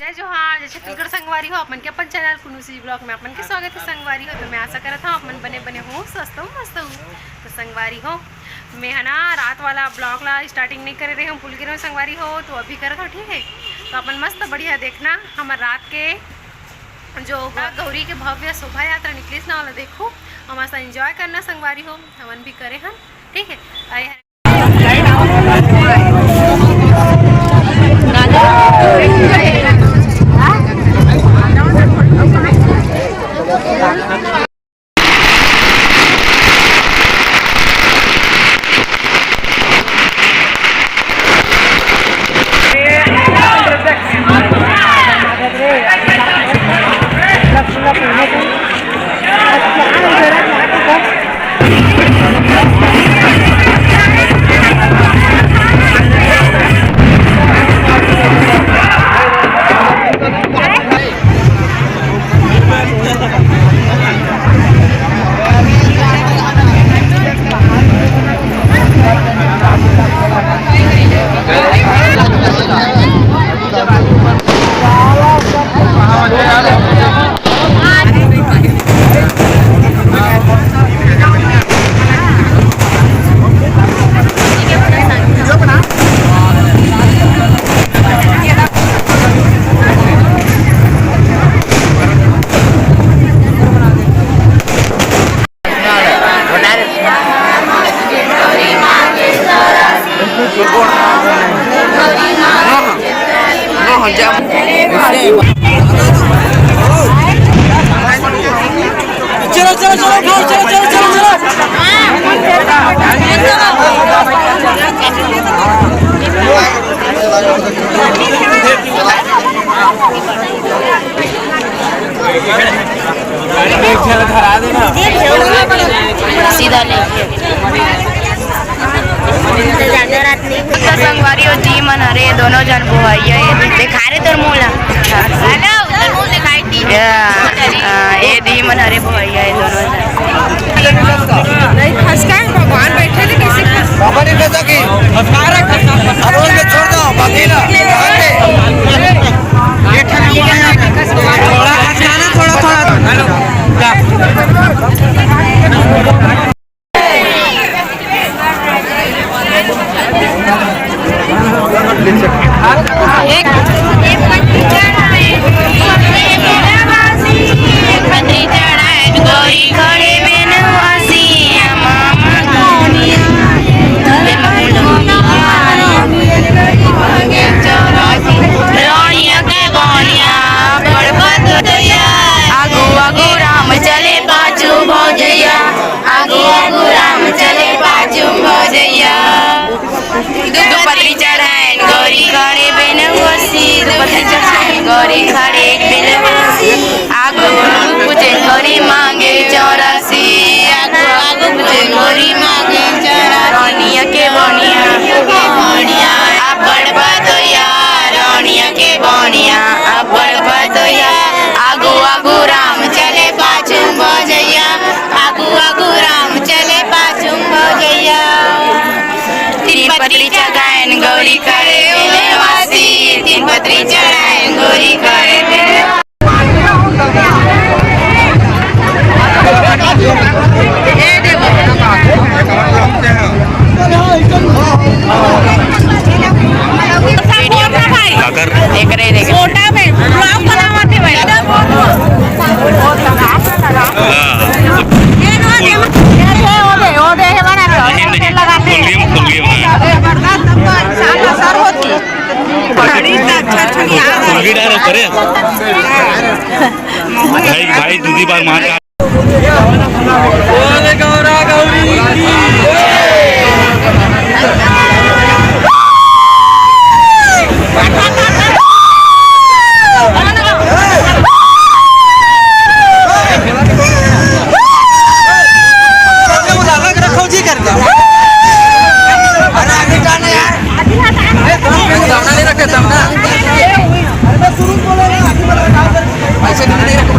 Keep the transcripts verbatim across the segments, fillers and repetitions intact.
जय जोहार, जय छत्तीसगढ़ संगवारी हो, आप मन के अपन चैनल कुनू सी ब्लॉग में आप मन के स्वागत है संगवारी हो। तो मैं आशा करत हूँ आप मन बने बने हो, स्वस्थ हो, मस्त हो। तो संगवारी हो, मैं है ना रात वाला ब्लॉग ला स्टार्टिंग नहीं करे रहे हूँ, भूल गए रहे हूँ संगवारी हो, तो अभी करत हूँ, ठीक है। तो अपन मस्त बढ़िया देखना हमर रात के जो गौरी के भव्य शोभा यात्रा निकलिस ना, वाला देखो, हम मस्त एंजॉय करना संगवारी हो, हमन भी करे हन, ठीक है। अरे चलो, चलो, चलो, उठाओ, चलो, चलो, चलो, चलो। सीधा लेके। संगवारी हो जी मन हरे, दोनों जन बोहइया, ये दिखा रे तोर मुंह ला। हेलो, उधर मुंह दिखाई दी। या, आ, ये दी मन हरे बोहइया, ये दोनों जन। नहीं, खसका है, भगवान बैठे थे किसी का। बाबा ने कहा कि अब उनके छोड़ दो, बाकी ना, आगे। थोड़ा खसका ना, थोड़ा, थोड़ा। हेलो, जा। आगू आगू राम चले पाछू भौजैया, आगू आगू राम चले पाछू भौजैया। दू पतरी चढ़ाएन गौरी खड़े बेनवासी, दू पतरी चढ़ाएन गौरी खड़े बेनवासी। आगू आगू पूछेन गौरी मांगे चौरासी, आगू आगू पूछेन गौरी मांगे चौरासी। रानिया के बनिया, रानिया के बनिया, अब्बड़ बदोया, रानिया के बनिया, अब्बड़ बदोया। आगू आगू राम चले पाछू भौजैया, आगू आगू राम चले पाछू भौजैया। तीन पतरी चढ़ाएन गौरी खड़े बेनवासी, तीन पतरी चढ़ाएन गौरी खड़े बेनवासी। वीडियो में भाई। काकर? एकरे देख। फोटा में ब्लॉग बनावत है भाई। हाँ। ये दे, वो दे, वो दे, ये बना दे। नहीं, नहीं, नहीं। फुल गेम, फुल गेम है। जबरदस्त, हमको अच्छा असर होती। बड़ी अच्छा, अच्छा नहीं आ रहा। फुल गेम डायरेक्ट करे। भाई, भाई, दूसरी बार मार। बोल गौरा गौरी की। रखो जी करके। अरे आगे जाना यार। अरे दम पे सामना नहीं रखे, सामना। अरे बस शुरू बोलो ना, आगे बढ़ो, काम कर। ऐसे नहीं रखो।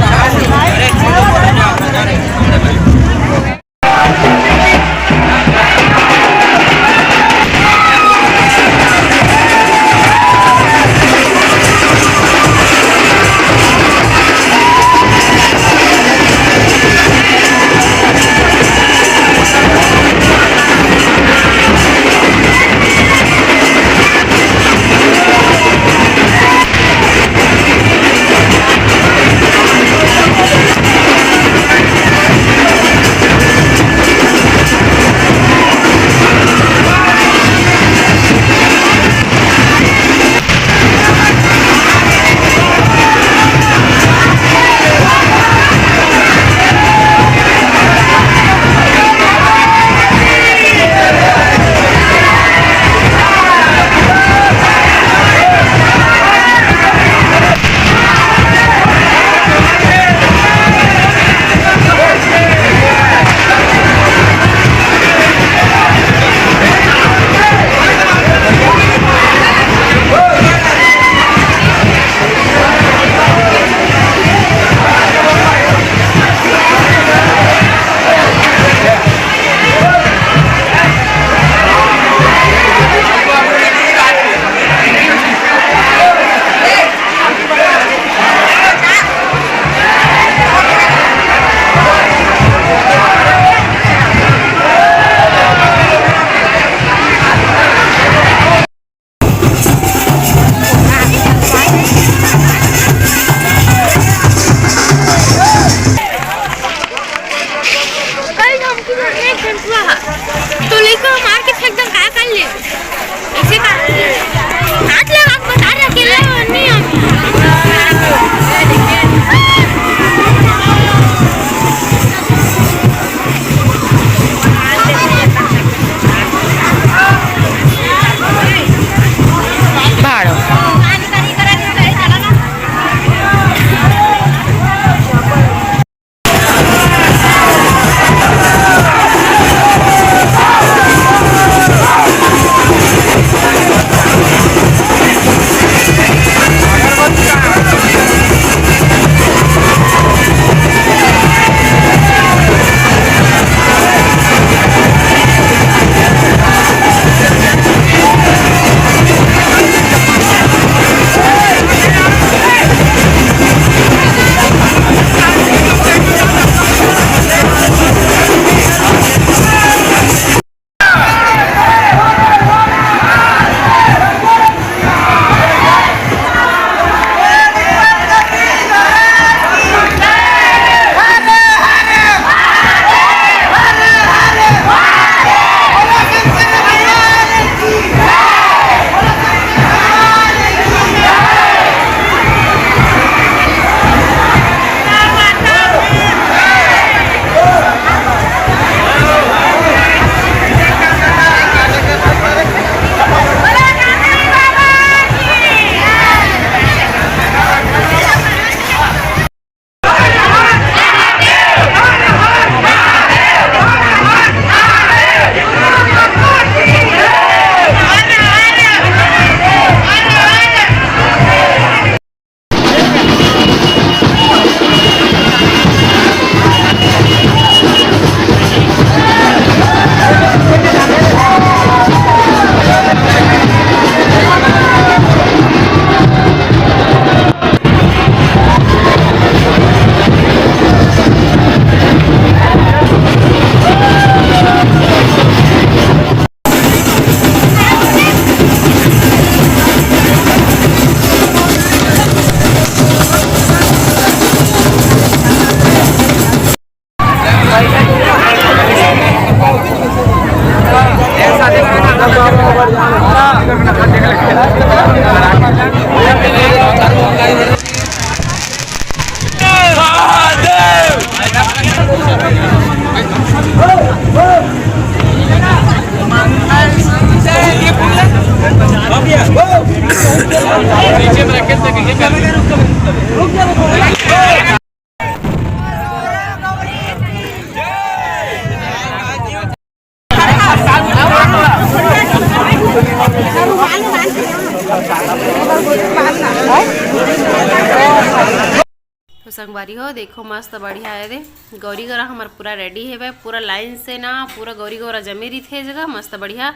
तो संगवारी हो, देखो मस्त बढ़िया हे दे, गौरी गौरा हमर पूरा रेडी हेवय, पूरा लाइन से ना, पूरा गौरी गौरा जमे रहिथे ए जगह। मस्त बढ़िया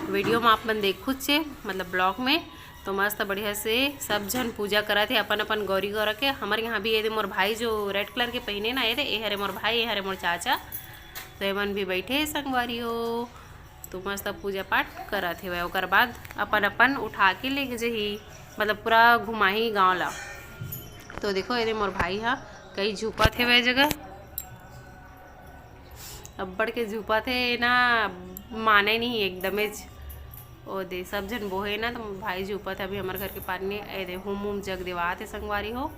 वीडियो में आप मन देखुच हे, मतलब ब्लॉग में। तो मस्त बढ़िया से सब झन पूजा करत हे अपन अपन गौरी गौरा के। हमर यहाँ भी ये दे मोर भाई जो रेड कलर के पहिने ना, ये दे, ये हरे मोर भाई, ये हरे मोर चाचा, तो एमन भी बैठे हे संगवारी हो। तो मस्त पूजा पाठ करत हेवय, ओकर बाद अपन अपन उठा के लेके जही, मतलब पूरा घुमाही गांव ला। तो देखो, ये दे मोर भाई हा कहीं झुपत हेवय ए जगह, अब्बड़ के झुपत हे ना, माने नहीं एकदमेच। ओ दे, सब झन बोहे ना, तो भाई झुपत हे अभी हमर घर के पार में। ए दे, हुम हुम जग देवात हे संगवारी हो।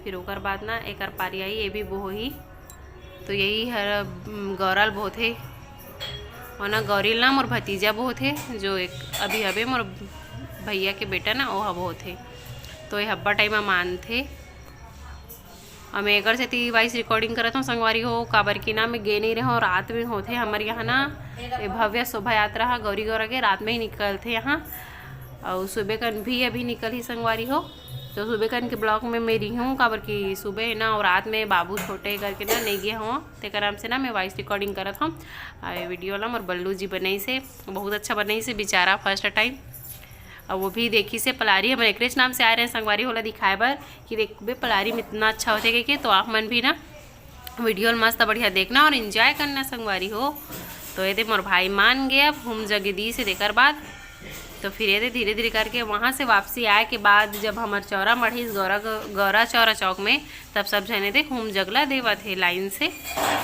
फिर ओकर बाद ना एकर पारी आई, ये भी बोही। तो यही हर, उम, गौरा ल बोहथे। और ना गौरी ल ना मोर भतीजा बोहथे, जो एक अभी हबे मोर भैया के बेटा ना, ओहा बोहथे। तो ये हब्बा टाइम मानथे। और मैं एकर सेती वॉइस रिकॉर्डिंग करत हूँ संगवारी हो, काबर कि ना मैं गे नहीं रहूँ। रात में होथे हमर यहाँ ना, ये भव्य शोभा यात्रा हा गौरी गौरा के रात में ही निकलथे यहाँ। और सुबह कन भी अभी निकल ही संगवारी हो, तो सुबह कन के ब्लॉग में मैं रही हूँ, काबर कि सुबह ना और रात में बाबू छोटे करके ना नहीं गए हूँ, तेकर नाम से ना मैं वॉइस रिकॉर्डिंग करत हूँ। और ये वीडियो ला मोर बल्लू जी बनाइस हे, बहुत अच्छा बनाइस हे बेचारा, फर्स्ट टाइम। और वो भी देखिस हे पलारी, हमर एकरेच नाम से आए रहे संगवारी होला दिखाए बर कि देखबे पलारी में इतना अच्छा होथे कहिके। तो आप मन भी ना वीडियो ल मस्त बढ़िया देखना और एंजॉय करना संगवारी हो। तो ये दे मोर भाई मान गए, अब हुम जग दिस हे तेकर बाद। तो फिर ये दे धीरे धीरे करके वहाँ से वापसी आए के बाद जब हमर चौरा मढ़िस गौरा, गौरा चौरा चौक में, तब सब झने दे हुम जगला देवत हे लाइन से।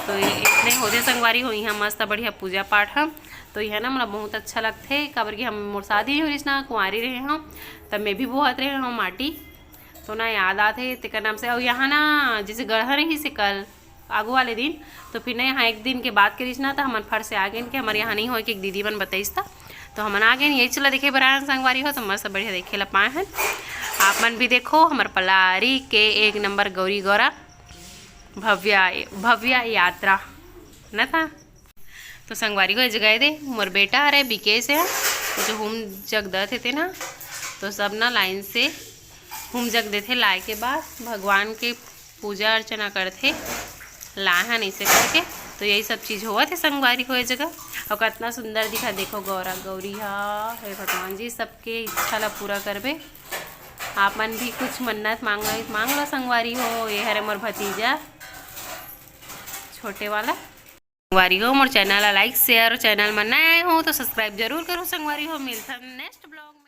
तो ये इतने होथे संगवारी हो, यहाँ मस्त बढ़िया पूजा पाठ ह। तो यह ना मोला बहुत अच्छा लगथे, काबर कि हम मोर शादी हो रहिस ना, कुंवारी रहे हम, तब मैं भी बोहत रहे हम माटी। तो ना याद आथे तेकर नाम से। और यहाँ ना जैसे गढ़ा रहिस हे कल आगू वाले दिन, तो फिर ना यहाँ एक दिन के बात करिस ना, तो हमन फट से आ गए कि हमारे यहाँ नहीं होय कि एक दीदी मन बताइस था। तो हमन आ गए, यही चला देखे बर आए हन संगवारी हो। तो मस्त बढ़िया देखे ला पाए हन। आप मन भी देखो हमर पलारी के एक नंबर गौरी गौरा भव्य, भव्य यात्रा न था। तो संगवारी हो, ए जगह दे मोर बेटा हरे बिकेश हे, वो जो हुम जग दत हे ते ना, तो सब ना लाइन से हुम जग देथे, लाए के बाद भगवान के पूजा अर्चना करथे, लाए हन ऐसे करके। तो यही सब चीज़ होवत हे संगवारी हो ए जगह। और कितना सुंदर दिखा, देखो गौरा गौरी हा, हे भगवान जी सबके इच्छा ला पूरा करबे। आप मन भी कुछ मन्नत मांग, मांग लो संगवारी हो। ये हरे मोर भतीजा छोटे वाला। संगवारी हो, मोर चैनल ला लाइक, शेयर, और चैनल में नए आए हो तो सब्सक्राइब जरूर करो संगवारी हो। मिलथन नेक्स्ट ब्लॉग में।